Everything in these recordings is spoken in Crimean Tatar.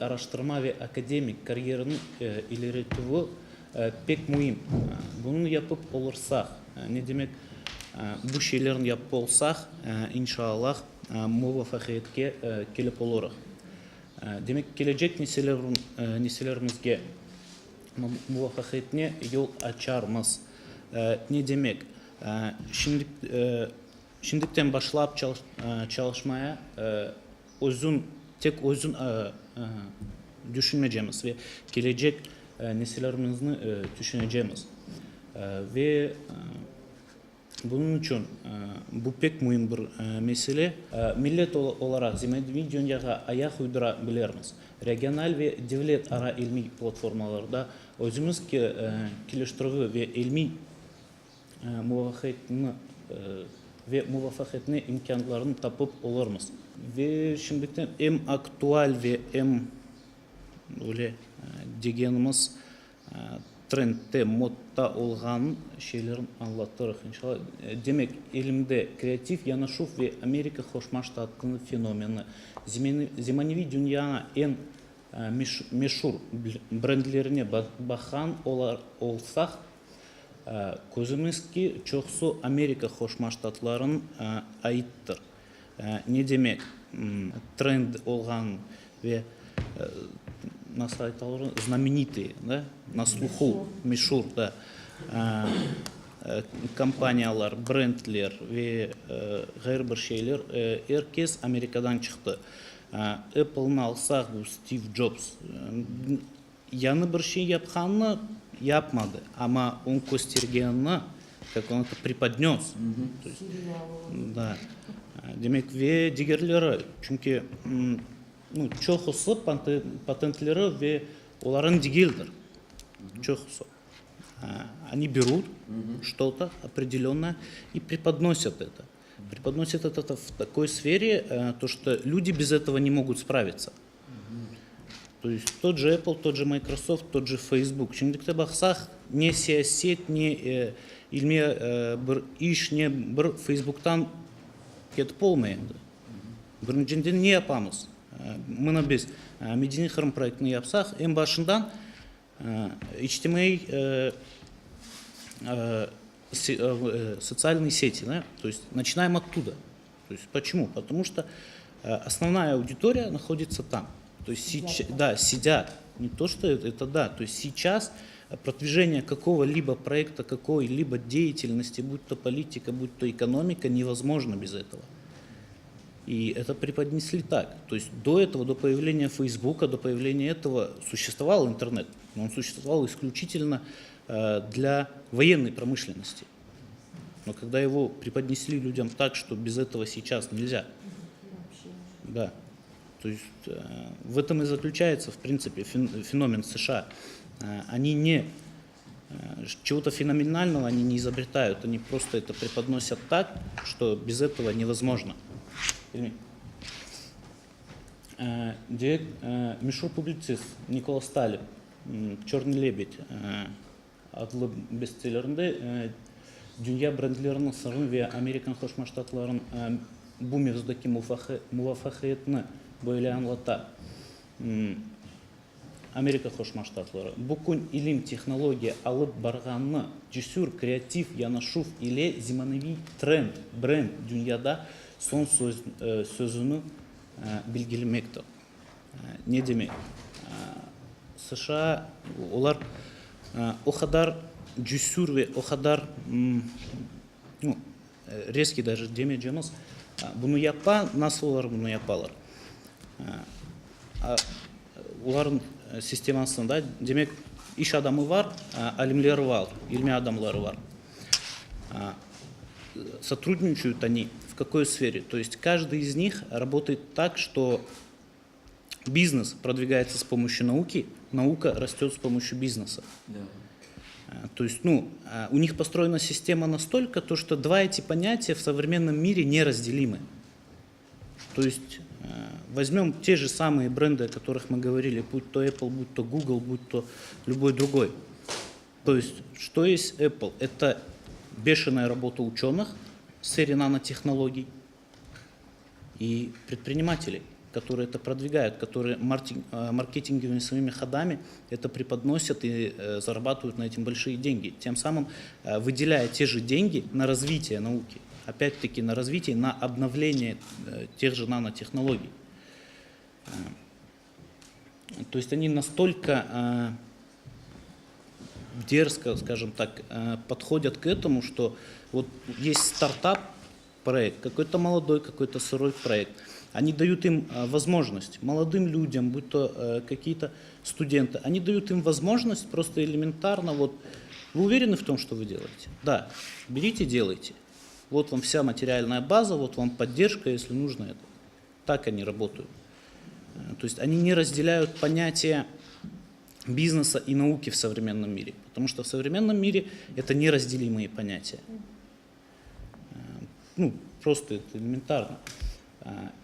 Araştırma ve akademik karyeriniñ ileritüvi pek müim. Bunı yapıp olursaq, ne demek, bu şeylerni yapıp olsaq, inşaallah, muvafaqiyetke kelip olurıq. Demek, kelecek nesillerimizge muvafaqiyetine yol açarmız. Ne demek, şimdikten başlap çalışmaya özün, tek özün düşünmeycemiz ve kelecek nesillerimizni tüşünecemiz. Ve bunıñ içün bu pek müim bir mesele. Millet olaraq zemaneviy dünyağa ayaq uydura bilermiz. Regional ve devlet ara ilmiy platformalarda özümiz keliştirüvi ve ilmiy muvafaqiyetni ve muvafaqiyetine imkânlarnı tapıp olurmız. Ve şimdikten em aktual ve em öyle degenimiz trendte, modda olğan şeylerni añlatırıq, inşallah. Demek, ilimde kreativ yanaşuv ve Amerika Qoşma Ştatınıñ fenomeni, zemaneviy dünyanıñ eñ meşur brendlerine baqqan olsaq, Közümiz ki, çoqusı Amerika Qoşma Ştatlarınıñ aittir. Ne demek, trend olğan ve, nasıl aytalar, znamenitый, da, na sluhu, meşur, da, kompaniyalar, brendler ve ğayrı bir şeyler, er kes Amerikadan çıqtı. Apple'nı alsaq, bu Stiv Jobs, Yañı bir şey yapqanını yapmadı, amma onıñ köstergenini, kak on eto prepodnös, to est, da, demek, ve digerleri, çünki, nu, çoqusı patentleri ve olarnıñ degildir, çoqusı. Oni berut çto-to opredelönnoye i prepodnosят eto. Prepodnosят eto v takoy sfere, to, çto lüdi bez etogo ne mogut spravitsya. To есть tot же Apple, tot же Microsoft, tot же Facebook. Şimdilikte baqsaq, ne siyaset, ne ilmiy bir iş, ne bir Facebooktan ketip olmay endi. Birinciden ne yapamız? Mına biz Medeniy Qırım proyektini yapsaq, eñ başından içtimaiy sotsialnıy seti, to есть начинаем оттуда. То есть почему? Потому что основная аудитория находится там. То есть сидят. Да, сидят. Не то, что это, это да. То есть сейчас продвижение какого-либо проекта, какой-либо деятельности, будь то политика, будь то экономика, невозможно без этого. И это преподнесли так. То есть до этого, до появления Фейсбука, до появления этого существовал интернет. Но он существовал исключительно для военной промышленности. Но когда его преподнесли людям так, что без этого сейчас нельзя. Да. То есть в этом и заключается, в принципе, феномен США. Они не чего-то феноменального они не изобретают, они просто это преподносят так, что без этого невозможно. Demek, meşur publitsist Nikola Stalin Çörnıy lebed adlı bestsellerinde dünya brendleriniñ sırrını ve Amerikan Qoşma Ştatlarınıñ bu mevzudaki muvafaqiyetini böyle añlata, Amerika Qoşma Ştatları, bu kün ilim, tehnologiya alıp barğanını cesür, kreativ yanaşuv ile zemaneviy trend, brend dünyada soñ sözüni bilgilemektir. Ne demek? США, olar o qadar cesür ve o qadar, nu, rezkiy daje demeycemiz, bunı yapa, nasıl olar bunı yapalar? Olarnıñ sistemasında, demek, iş adamı var, alimleri var, ilmiy adamları var. Sotrudniçayut oni v kakoy sfere? To est každıy iz nih rabotayet tak, çto Бизнес продвигается с помощью науки, наука растет с помощью бизнеса. Да. То есть, ну, у них построена система настолько, то, что два эти понятия в современном мире неразделимы. То есть, возьмем те же самые бренды, о которых мы говорили, будь то Apple, будь то Google, будь то любой другой. То есть, что есть Apple? Это бешеная работа ученых в сфере нанотехнологий и предпринимателей. которые это продвигают, которые маркетинговыми своими ходами это преподносят и зарабатывают на этом большие деньги, тем самым выделяя те же деньги на развитие науки, опять-таки на развитие, на обновление тех же нанотехнологий. То есть они настолько дерзко, скажем так, подходят к этому, что вот есть стартап, проект, какой-то молодой, какой-то сырой проект. Они дают им возможность, молодым людям, будь то какие-то студенты, они дают им возможность просто элементарно, вот, вы уверены в том, что вы делаете? Да, берите, делайте. Вот вам вся материальная база, вот вам поддержка, если нужно это. Так они работают. То есть они не разделяют понятие бизнеса и науки в современном мире, потому что в современном мире это неразделимые понятия. Ну, просто это элементарно.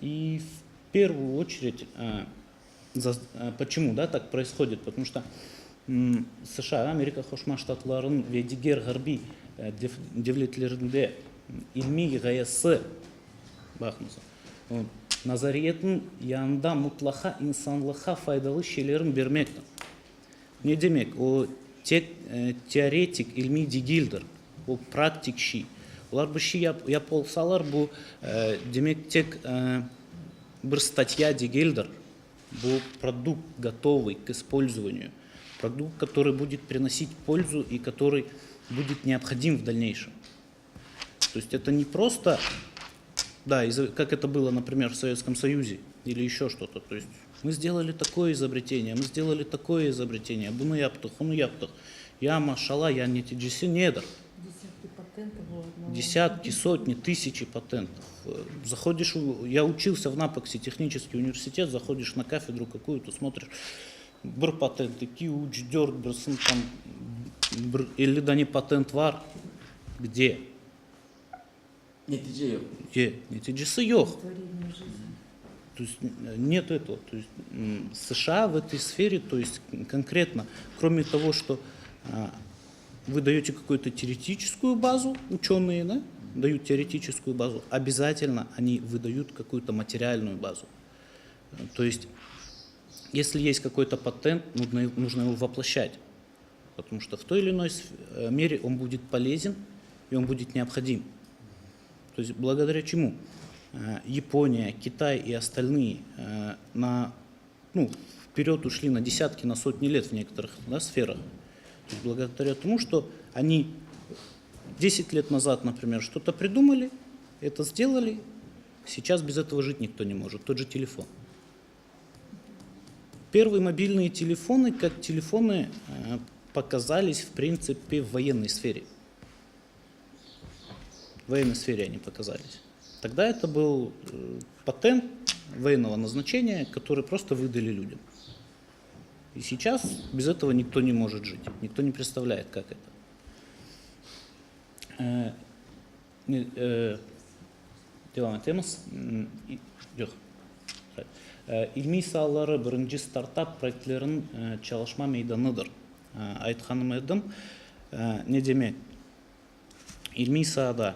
И в первую очередь, почему да, так происходит? Потому что США, Amerika Qoşma Ştatlarınıñ ve diger ğarbiy devletlerinde ilmiy ğayesi, baqıñız, nazariyetniñ yanında mutlaqa insanlıqqa faydalı şeylerin bermektir. Ne demek? O tek teoretik ilmiy degildir, o praktik şey. Olar bir şey yap olsalar, bu demek tek bir statya degildir, bu produkt, gotovıy k ispolzovanию, produkt, который будет приносить пользу и который будет необходим в дальнейшем. То есть это не просто, да, как это было, например, в Советском Союзе или еще что-то. То есть мы сделали такое изобретение, мы сделали такое изобретение, bunı yaptıq, onı yaptıq. Ya maşalla, ya neticesi nedir? Десятки патентов у одного. Десятки, сотни, тысячи патентов. Заходишь, я учился в Напоксе, технический университет, заходишь на кафедру какую-то, смотришь, bir patent, eki, üç, dört, birisi tam, bir 50 dane patent var. Где? Netice yoq. Где? Neticesi yoq. Творение жизни. То есть нет этого. То есть США в этой сфере, то есть конкретно, кроме того, что вы даете какую-то теоретическую базу, ученые, да, дают теоретическую базу, обязательно они выдают какую-то материальную базу. То есть, если есть какой-то патент, нужно, нужно его воплощать, потому что в той или иной мере он будет полезен и он будет необходим. То есть, благодаря чему Япония, Китай и остальные на, ну, вперед ушли на десятки, на сотни лет в некоторых да, сферах. То есть благодаря тому, что они 10 лет назад, например, что-то придумали, это сделали, сейчас без этого жить никто не может, тот же телефон. Первые мобильные телефоны, как телефоны, показались, в принципе, в военной сфере. В военной сфере они показались. Тогда это был патент военного назначения, который просто выдали людям. И сейчас без этого никто не может жить, никто не представляет, как это. Devam etemiz. Yoq. İlmiy saaları birinci startap proyektleriniñ çalışma meydanıdır. Aytqanım edim, ne demek? İlmiy saada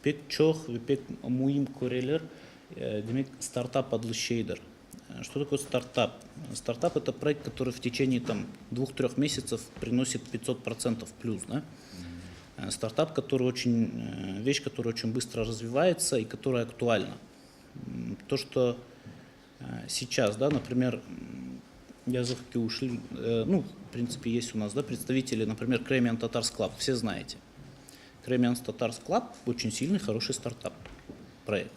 pek çoq ve pek müim köreler, demek, startap adlı şeydir. Что такое стартап? Стартап – это проект, который в течение там, двух-трех месяцев приносит 500% плюс. Да? Стартап, который очень, вещь, которая очень быстро развивается и которая актуальна. То, что сейчас, да, например, yazıq ki ушли, ну, в принципе, есть у нас, да, представители, например, Crimean Tatars Club, все знаете. Crimean Tatars Club очень сильный, хороший стартап, проект,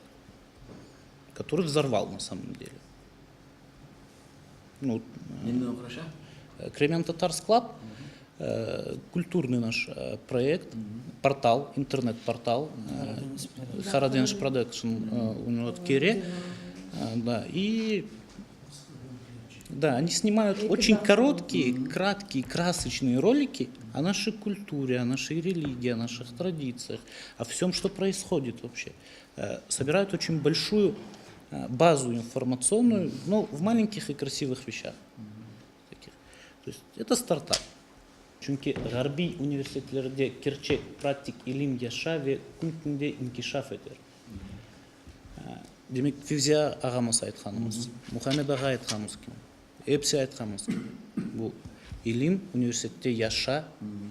который взорвал на самом деле. Ну, Nenen oğraşa? Crimean Tatars Club, культурный наш проект, портал, интернет-портал, Хараденш Продакшн у него в Кере, да, и да, они снимают очень короткие, краткие, красочные ролики о нашей культуре, о нашей религии, о наших традициях, о всем, что происходит вообще. Собирают очень большую базу информационную, но в маленьких и красивых вещах. Таких. То есть это стартап. Çünki ğarbiy universitetlerde kerçek praktik ilim yaşay ve kün-künden inkişaf eter. Demek, Fevzi ağamız aytqanımız, Muhammed ağa aytqanımız kibi, episi aytqanımız kibi, bu ilim universitette yaşa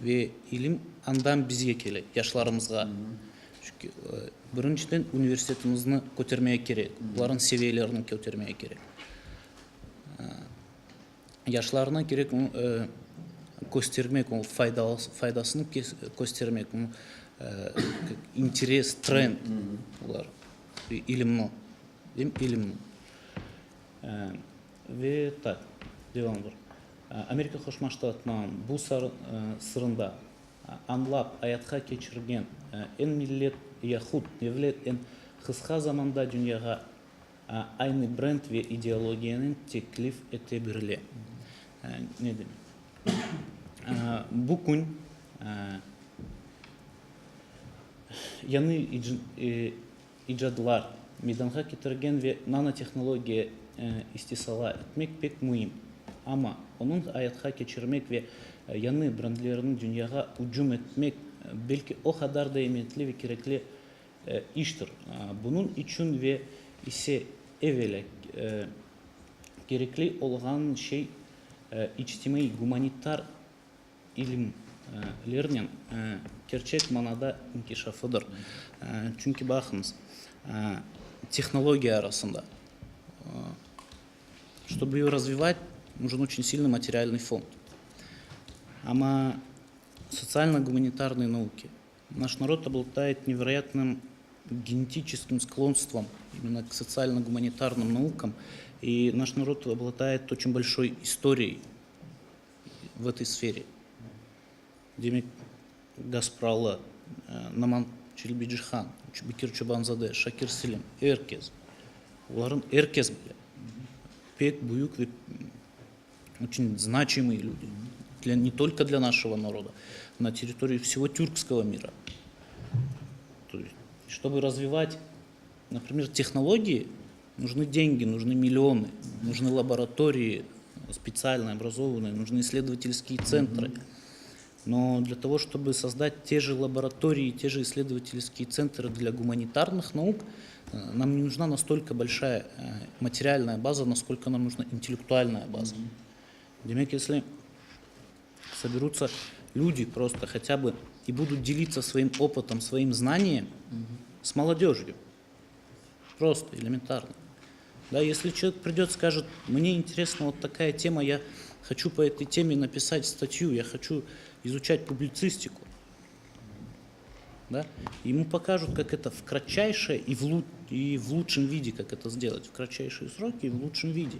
ve ilim andan bizge kele, yaşlarımızğa. Çünki, birinciden, universitetimizni kötermege kerek, olarnıñ seviyelerini kötermege kerek. Yaşlarına kerek köstermek, o faydasını köstermek, interes, trend olar, ilimni, ilimni. Ve tak, devam bar. Amerika Qoşma Ştatlarınıñ bu sırında añlap ayatqa keçirgen eñ millet yahut devlet eñ qısqa zamanda dünyağa Aynı brend ve ideologiyanı teklif ete birile. Ne demek? Bu kün yañı icadlar meydanğa ketirgen ve nanotehnologiya istisala etmek pek müim. Amma onıñ ayatqa keçirmek ve yañı brendlerni dünyağa ücüm etmek belki o qadar da emiyetli ve kerekli iştir. Bunıñ içün ve ise evelâ kerekli olğan şey içtimaiy-gumanitar ilimlernen kerçek manada inkişafıdır. Çünki baqıñız, tehnologiya arasında, ştobu eyo razvivat, nujın oçün silnıy materialnıy fond. Amma sotsialno-gumanitarnıy nauki, Наш народ обладает невероятным генетическим склонством именно к социально-гуманитарным наукам, и наш народ обладает очень большой историей в этой сфере. Demek, Gaspralı, Noman Çelebicihan, Bekir Çobanzade, Şakir Selim, er kes, olarnı er kes bile, pek büyük ve Oçün znaçimıy lüdi, для ne tolko dlâ naşego naroda, na territoriyi vsego türkskogo mira. To est, ştobu razvivat, naprimer, tehnologii, nujnı dengi, nujnı millionı, nujnı laboratoriyi spetsialno obrazovannıye, nujnı issledovatelskiye tsentrı. No dlâ togo, ştobu sozdat te je laboratoriyi, te je issledovatelskiye tsentrı dlâ gumanitarnıh nauk, nam ne nujna nastolko bolşaya materialnaya baza, naskolko nam nujna intellektualnaya baza. Demek, esli soberutsa lüdi prosto hotâ bı i budut delitsa svoim opıtom, svoim znaniyem s molodöjyu, prosto, elementarno. Da, esli çelovek pridöt, skajet, mne interesna vot takaya tema, ya hoçu po etoy teme napisat statyu, ya hoçu izuçat publitsistiku, da, emu pokajut, kak eto v kratçayşe i v i v lutşem vide, kak eto sdelat, v kratçayşie sroki i v lutşem vide.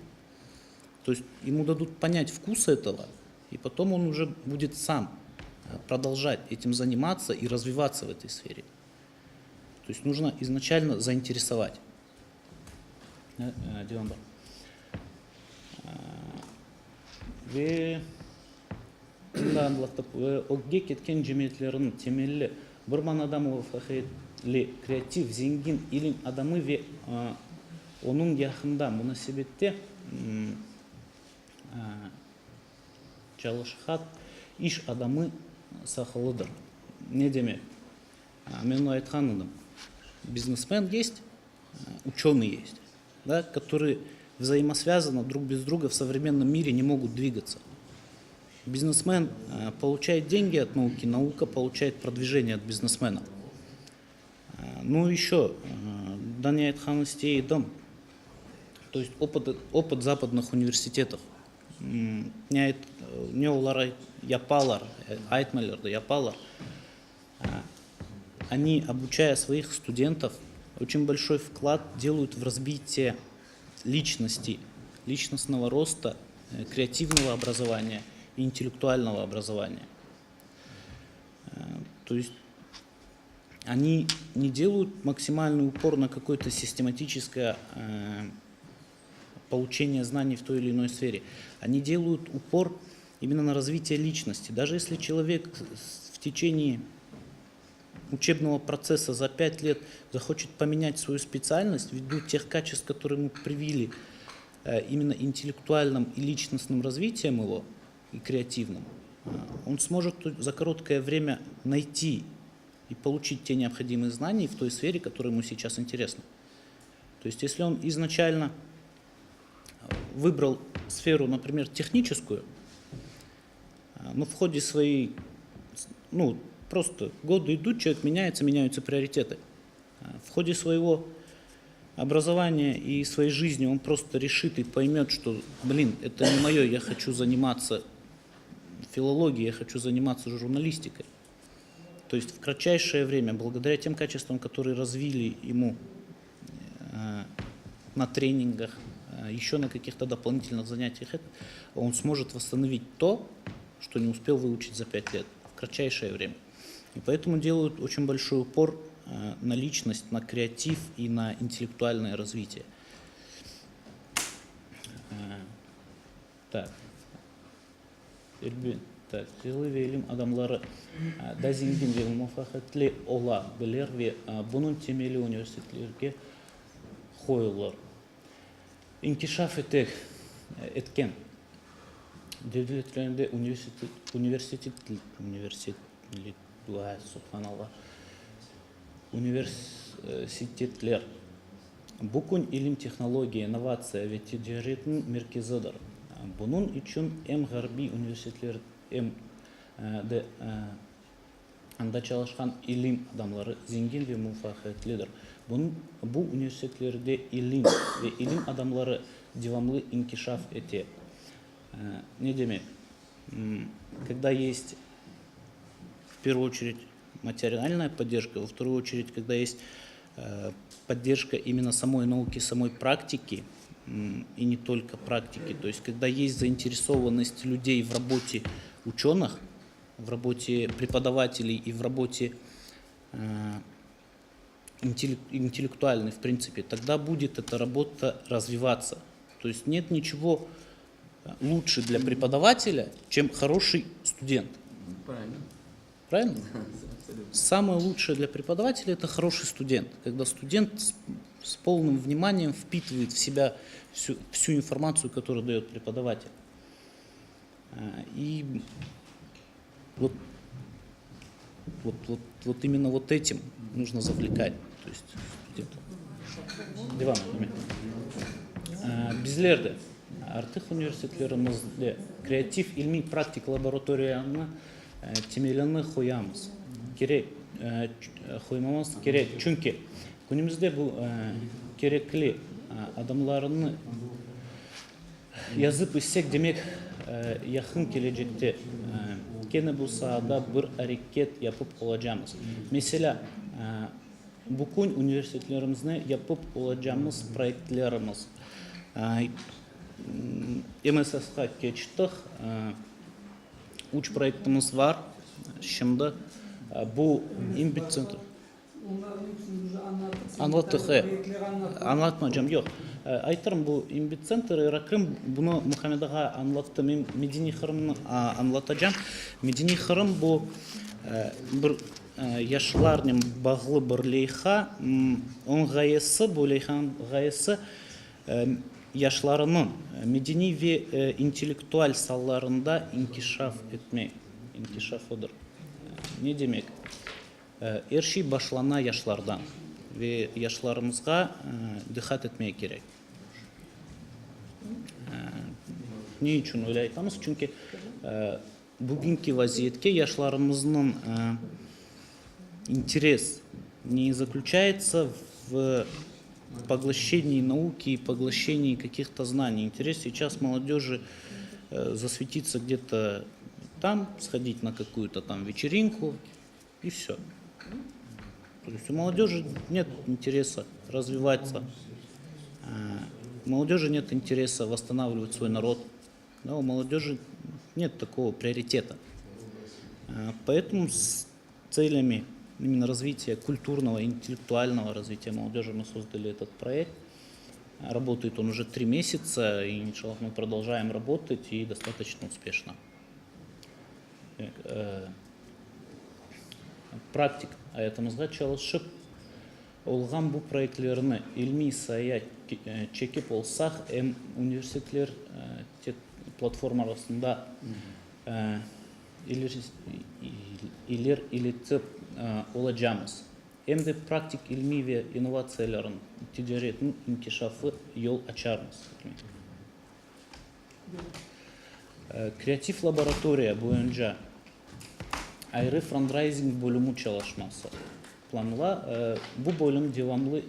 To est emu dadut ponyat vkus etogo, i potom on uje budet sam prodoljat etim zanimatsa i razvivatsa v etoy sfere. To est nujno iznaçalno zainteresovat. Devam bar. Ve bunı da añlatıp, ögge ketken cemiyetlerniñ temelli, bir manada muvafaqiyetli, kreativ, zengin ilim adamı ve onıñ yaqında munasebette çalışqan iş adamı saqılıdır. Ne demek? Men onı aytqan edim, biznesmen есть, Uçenıy est, da, kotorıy vzaimosvâzanı drug bez druga v sovremennom mire ne mogut dvigatsa. Biznesmen poluçayet dengi ot nauki, nauka poluçayet prodvijeniye ot biznesmena. Nu eşö, daa ne aytqan istey edim, to est opıt, opıt zapadnıh universitetov, ne ne olar yapalar, aytmaylar da, yapalar. Oni, obuçaya svoih studentov, oçün bolşoy vklad delayut v razvitiye liçnosti, liçnostnogo rosta, kreativnogo obrazovaniya i intellektualnogo obrazovaniya. To est oni ne delayut maksimalnyy upor na kakoy-to sistematiçeskoye poluçeniye znaniy v toy ili inoy sfere. Oni delayut upor imenno na razvitiye liçnosti. Daje esli çelovek v teçeniye uçebnogo protsessa za pât let zahoçet pomenât svoyu spetsialnost vvidu teh kaçestv, kotorıye emu privili imenno intellektualnım i liçnostnım razvitiyem ego i kreativnım, on smojet za korotkoye vremâ nayti i poluçit te neobhodimıye znaniya v toy sfere, kotoraya emu seyças interesna. То есть, если он изначально выбрал сферу, например, техническую, но в ходе своей, ну, просто годы идут, человек меняется, меняются приоритеты. В ходе своего образования и своей жизни он просто решит и поймет, что, блин, это не мое, я хочу заниматься филологией, я хочу заниматься журналистикой. То есть в кратчайшее время, благодаря тем качествам, которые развили ему э, на тренингах, э, еще на каких-то дополнительных занятиях, это, он сможет восстановить то, что не успел выучить за пять лет, в кратчайшее время. И поэтому делают очень большой упор э, на личность, на креатив и на интеллектуальное развитие. Э, так. Elbette, tak, ve ilim adamları da zengin ve muvafaqiyetli ola bilir ve bunıñ temeli universitetlerge qoyulır. İnkişaf ete, etken devletlerinde universitet, universitet, universitet, subhanallah, universitetler bu kün ilim, tehnologiya, innovatsiya ve ticaretniñ merkezidir. Bunıñ içün em ğarbiy universitetler, em de anda çalışqan ilim adamları zengin ve muvafaqiyetlidir. Bu universitetlerde ilim ve ilim adamları devamlı inkişaf ete. Ne demek? Когда есть, в первую очередь, материальная поддержка, во вторую очередь, когда есть поддержка именно самой науки, самой практики, и не только практики, то есть когда есть заинтересованность людей в работе ученых, в работе преподавателей и в работе интеллектуальной, в принципе, тогда будет эта работа развиваться. То есть нет ничего лучше для преподавателя, чем хороший студент. Правильно. Правильно? Абсолютно. Самое лучшее для преподавателя – это хороший студент. Когда студент с, с полным вниманием впитывает в себя всю, всю информацию, которую дает преподаватель. И вот, вот, вот, вот именно вот этим нужно завлекать то есть студентов. Devam etme. Bizler de artıq universitetlerimizde kreativ ilmiy praktik laboratoriyanı temelini qoyamız. Kerek, qoymamız kerek. Çünki künümizde bu kerekli adamlarnı yazıp issek, demek, yaqın kelecekte kene bu saada bir areket yapıp olacamız. Meselâ, bu kün universitetlerimizde yapıp olacamız proyektlerimiz. MSSqa keçtik, üç proyektimiz var şimdi. Bu İMBİT tsentr. Onların hepsini уже anlattık. Añlattıq, e. Proyektleri anlattık. Añlatmaycam, yoq. Aytırım, bu İMBİT tsentr, Eraqrım, bunı Muhammed ağa añlattı. Men Medeniy Qırımnı añlatacam. Medeniy Qırım bu bir yaşlarnen bağlı bir leyha. Onıñ ğayesi, bu leyhanıñ ğayesi yaşlarınıñ medeniy ve intellektual saalarında inkişaf etmek, inkişafıdır. Ne demek? Er şey başlana yaşlardan ve yaşlarımızğa diqqat etmek kerek. Ne içün öyle aytamız? Çünki bugünki vaziyetke yaşlarımıznıñ interes не заключается в поглощении науки и поглощении каких-то знаний. Интерес сейчас молодежи засветиться где-то там, сходить на какую-то там вечеринку, и все. То есть у молодежи нет интереса развиваться, у молодежи нет интереса восстанавливать свой народ, да, у молодежи нет такого приоритета. Поэтому с целями именно развития культурного, интеллектуального развития молодежи мы создали этот проект. Работает он уже три месяца, и, иншаллах, мы продолжаем работать и достаточно успешно. Praktik ayatımızğa çalışıp olğan bu proyektlerni ilmiy saaya çekip olsaq, em universitetler platformasında ileri iletip olacamız. Em de praktik ilmiy ve innovatsiyalarnıñ ticaretniñ inkişafı yol açarmız. Kreativ laboratoriya boyunca ayrı fandrayzing bölümi çalışması planla. Bu bölüm devamlı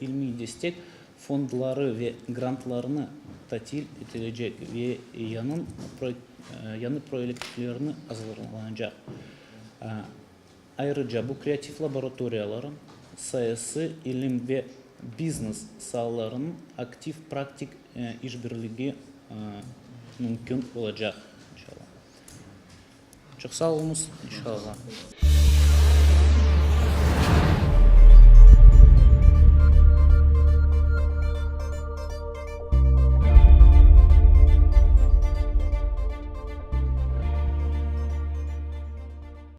ilmiy destek fondları ve grantlarnı tatil etilecek ve yañı proyektlerni azırlanacaq. Ayrıca bu kreativ laboratoriyalarıñ sayısı ilim ve biznes saalarınıñ aktiv praktik işbirligi mümkün olacaq, inşallah. Çoq sağ oluñız, inşallah.